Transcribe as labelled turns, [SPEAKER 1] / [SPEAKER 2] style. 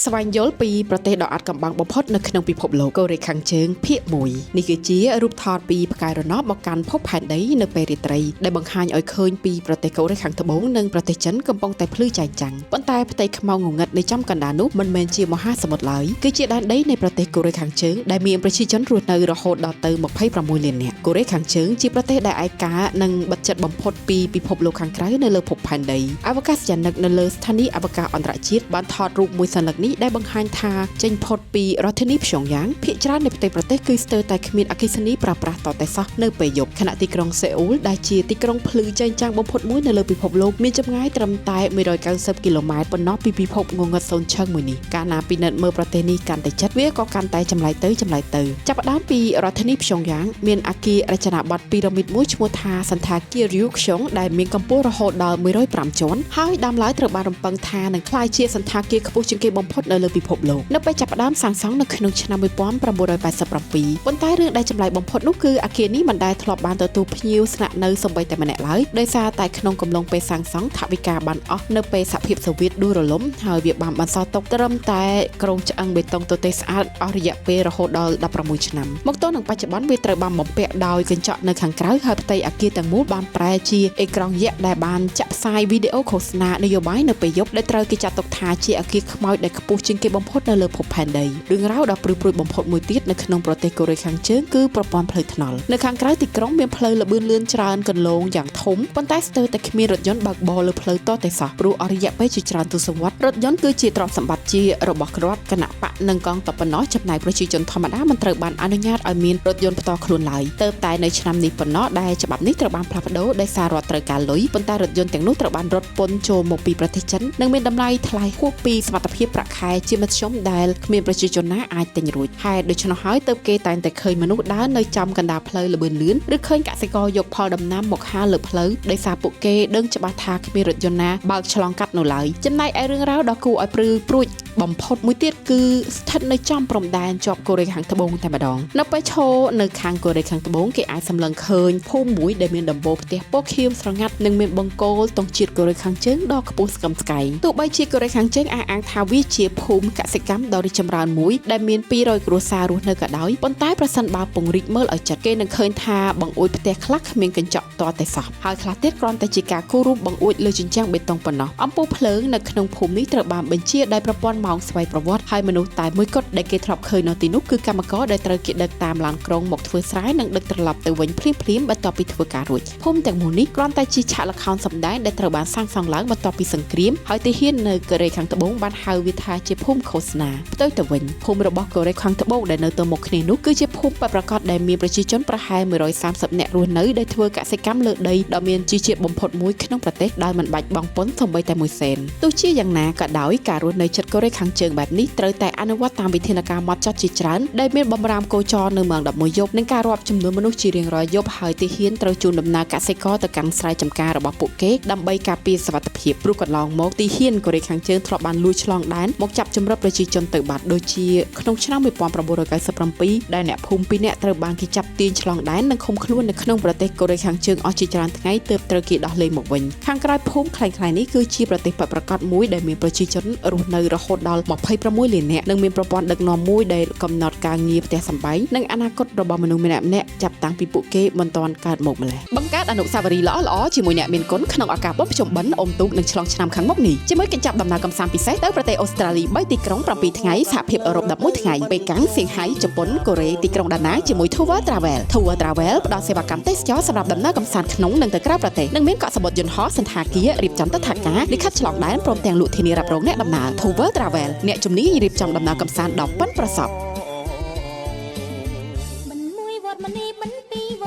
[SPEAKER 1] ស្វែងយល់ពីប្រទេសដ៏អាថ៌កំបាំងបំផុតនៅក្នុងពិភពលោកកូរ៉េខាងជើងភាគ1នេះគឺជារូបថតពីផ្កាយរណបមកកាន់ភពផែនដីនៅពេលរាត្រីដែលបង្ហាញឲ្យឃើញពីប្រទេសកូរ៉េខាងត្បូងនិងប្រទេសចិនកំពុងតែភ្លឺចែងចាំងប៉ុន្តែផ្ទៃខ្មៅងងឹតនៅចំកណ្ដាលនោះមិនមែនជាមហាសមុទ្រឡើយគឺជាដែនដីនៃប្រទេសកូរ៉េខាងជើងដែលមានប្រជាជនរស់នៅរហូតដល់ទៅ26លាននាក់កូរ៉េខាងជើងជាប្រទេសដែលឯកានិងបិទជិតបំផុតពីពិភពលោកខាងក្រៅនៅលើភពផែនដីអវកាសយានិកនៅលើស្ថានីយ៍អវកាសអន្តរជាតិបានថតរូបមួយសន្លឹកនេះដែលបង្ហាញថាចេញផុតពីរដ្ឋធានីព្យុងយ៉ាងភាគច្រើននៃផ្ទៃប្រទេសគឺស្ទើរតែគ្មានអគ្គិសនីប្រើប្រាស់តតែសោះនៅពេលយប់ខណៈទីក្រុងសេអ៊ូលដែលជាទីក្រុងភ្លឺចែងចាំងបំផុតមួយនៅលើពិភពលោកមានចម្ងាយត្រឹមតែ190គីឡូម៉ែត្រប៉ុណ្ណោះពីពិភពងងឹតសូន្យឆឹងមួយនេះកាលណាពិនិត្យមើលប្រទេសនេះកាន់តែជិតវាក៏កាន់តែចម្លែកទៅចម្លែកទៅចាប់ផ្ដើមពីរដ្ឋធានីព្យុងយ៉ាងមានអគាររចនាបថពីរ៉ាមីតមួយឈ្មោះថាសន្តាគាររីវខ្យុងដែលមានកម្ពស់រហូតដល់105ជាន់ហើយដើមឡើយត្រូវបានរំពឹងថានឹងក្លាយជាសន្តាគារខ្ពស់ជាងគេបំផុតនៅលើពិភពលោកនៅពេលចាប់ផ្ដើមសាងសង់នៅក្នុងឆ្នាំ1987ប៉ុន្តែរឿងដែលចម្លែកបំផុតនោះគឺអគារនេះមិនដែលធ្លាប់បានទទួលភ្ញៀវស្នាក់នៅសូម្បីតែម្នាក់ឡើយដោយសារតែក្នុងកំឡុងពេលសាងសង់ថវិកាបានអស់នៅពេលសហភាពសូវៀតដួលរលំហើយវាបានបន្សល់ទុកត្រឹមតែក្រុងឆ្អឹងបេតុងទទេស្អាតអស់រយៈពេលរហូតដល់16ឆ្នាំមកទល់នឹងបច្ចុប្បន្នវាត្រូវបានបំពាក់ដោយកញ្ចក់នៅខាងក្រៅហើយផ្ទៃអគារទាំងមូលបានប្រែជាអេក្រង់យក្សដែលបានចាក់ផ្សាយវីដេអូឃោសនានយោបាយនៅពេលយប់ដែលត្រូវគេចាត់ទុកថាជាអគារខ្មោចដែលខ្ពស់ជាងគេបំផុតនៅលើភពផែនដីរឿងរ៉ាវដ៏ព្រឺព្រួចបំផុតមួយទៀតនៅក្នុងប្រទេសកូរ៉េខាងជើងគឺប្រព័ន្ធផ្លូវថ្នល់នៅខាងក្រៅទីក្រុងមានផ្លូវល្បឿនលឿនច្រើនគន្លងយ៉ាងធំប៉ុន្តែស្ទើរតែគ្មានរថយន្តបើកបរលើផ្លូវតតែសោះព្រោះអស់រយៈពេលជាច្រើនទសវត្សរ៍រថយន្តគឺជាទ្រព្យសម្បត្តិជារបស់រដ្ឋគណៈបកនិងកងទ័ពប៉ុណ្ណោះចំណែកប្រជាជនធម្មតាមិនត្រូវបានអនុញ្ញាតឲ្យមានរថយន្តផ្ទាល់ខ្លួនឡើយទើបតែនៅឆ្នាំនេះប៉ុណ្ណោះដែលច្បាប់នេះត្រូវបានផ្លាស់ប្ដូរដោយសាររដ្ឋត្រូវការលុយប៉ុន្តែរថយន្តទាំងនោះត្រូវបានរត់ពន្ធចូលមកពីប្រទេសចិននិងមានតម្លៃថ្លៃហួសពីសមត្ថភាពប្រាក់ខែជាមធ្យមដែលគ្មានប្រជាជនណាអាចទិញរួចហេតុដូច្នោះហើយទើបគេតែងតែឃើញមនុស្សដើរនៅចំកណ្ដាលផ្លូវល្បឿនលឿនឬឃើញកសិករយកផលដំណាំមកហាលលើផ្លូវដោយសារពួកគេដឹងច្បាស់ថាគ្មានរថយន្តណាបើកឆ្លងកាត់នោះឡើយចំណែកឯរឿងរ៉ាវដ៏គួរឲ្យព្រឺព្រួចបំផុតមួយទៀតគឺស្ថិតនៅចំព្រំដែនជាប់កូរ៉េខាងត្បូងតែម្ដងនៅពេលឈរនៅខាងកូរ៉េខាងត្បូងគេអាចសម្លឹងឃើញភូមិមួយដែលមានដំបូលផ្ទះពណ៌ខៀវស្រងាត់និងមានបង្គោលទង់ជាតិកូរ៉េខាងជើងដ៏ខ្ពស់ស្កឹមស្កៃទោះបីជាកូរ៉េខាងជើងអះអាងថាវាជាភូមិកសិកម្មដ៏រីកចម្រើនមួយដែលមាន200គ្រួសាររស់នៅក៏ដោយប៉ុន្តែប្រសិនបើពង្រីកមើលឲ្យជិតគេនឹងឃើញថាបង្អួចផ្ទះខ្លះគ្មានកញ្ចក់ទាល់តែសោះហើយខ្លះទៀតគ្រាន់តែជាការគូររូបបង្អួចលើជញ្ជាំងបេតុងប៉ុណ្ណោះអំពូលភ្លើងនៅក្នុងភូមិនេះត្រូវបានបញ្ជាដោយប្រព័ន្ធម៉ោងស្វ័យប្រវត្តិហើយមនុស្សតែមួយគត់ដែលគេធ្លាប់ឃើញនៅទីនោះគឺកម្មករដែលត្រូវគេដឹកតាមឡានក្រុងមកធ្វើស្រែនិងដឹកត្រឡប់ទៅវិញភ្លាមៗបន្ទាប់ពីធ្វើការរួចភូមិទាំងមូលនេះគ្រាន់តែជាឆាកល្ខោនសម្ដែងដែលត្រូវបានសាងសង់ឡើងបន្ទាប់ពីសង្គ្រាមហើយទាហាននៅកូរ៉េខាងត្បូងបានហៅវាថាជាភូមិឃោសនាផ្ទុយទៅវិញភូមិរបស់កូរ៉េខាងត្បូងដែលនៅទល់មុខគ្នានោះគឺជាភូមិពិតប្រាកដដែលមានប្រជាជនប្រហែល130នាក់រស់នៅដែលធ្វើកសិកម្មលើដីដ៏មានជីជាតិបំផុតមួយក្នុងប្រទេសដោយមិនបាច់បង់ពន្ធសូម្បីតែមួយសេនទោះជាយ៉ាងណាក៏ដោយការរស់នៅជិតកូរ៉េខាងជើងបែបនេះត្រូវតែអនុវត្តតាមវិធានការម៉ត់ចត់ជាច្រើនដែលមានបំរាមគោចរនៅម៉ោង11យប់និងការរាប់ចំនួនមនុស្សជារៀងរាល់យប់ហើយទាហានត្រូវជូនដំណើរកសិករទៅកាន់ស្រែចម្ការរបស់ពួកគេដើម្បីការពារសុវត្ថិភាពព្រោះកន្លងមកទាហានកូរ៉េខាងជើងធ្លាប់បានលួចឆ្លងដែនមកចាប់ជំរិតប្រជាជនទៅបាត់ដូចជាក្នុងឆ្នាំ1997ដែលអ្នកភូមិ2នាក់ត្រូវបានគេចាប់ទាញឆ្លងដែននិងឃុំខ្លួននៅក្នុងប្រទេសកូរ៉េខាងជើងអស់ជាច្រើនថ្ងៃទើបត្រូវគេដោះលែងមកវិញខាងក្រោយភូមិក្លែងៗនេះគឺជាប្រទេសពិតប្រាកដមួយដែលមានប្រជាជនរស់នៅរហូតដល់26លាននាក់និងមានប្រព័ន្ធដឹកនាំមួយដែលកំណត់ការងារផ្ទះសម្បែងនិងអនាគតរបស់មនុស្សម្នាក់ៗចាប់តាំងពីពួកគេមិនទាន់កើតមកម្ល៉េះបង្កើតអនុស្សាវរីយ៍ល្អៗជាមួយអ្នកមានគុណក្នុងឱកាសបុណ្យភ្ជុំបិណ្ឌអុំទូកនិងឆ្លងឆ្នាំខាងមុខនេះជាមួយកញ្ចប់ដំណើរកម្សាន្តពិសេសទៅប្រទេសអូស្ត្រាលី3ទីក្រុង7ថ្ងៃសហភាពអឺរ៉ុប11ថ្ងៃប៉េកាំងសៀងហៃជប៉ុនកូរ៉េទីក្រុងដាណាជាមួយ Tour Travel Tour Travel ផ្ដល់សេវាកម្មទេសចរសម្រាប់ដំណើរកម្សាន្តក្នុងនិងទៅក្រៅប្រទេសនិងមានកក់សំបុត្រយន្តហោះសណ្ឋាគាររៀបចំទិដ្ឋាការលិខិតឆ្លងដែនព្រមទាំងលក់ធានារ៉ាប់រងអ្នកដំណើរ Tour Travel អ្នកជំនាញរៀបចំដំណើរកម្សាន្តដ៏ប៉ិនប្រសប់។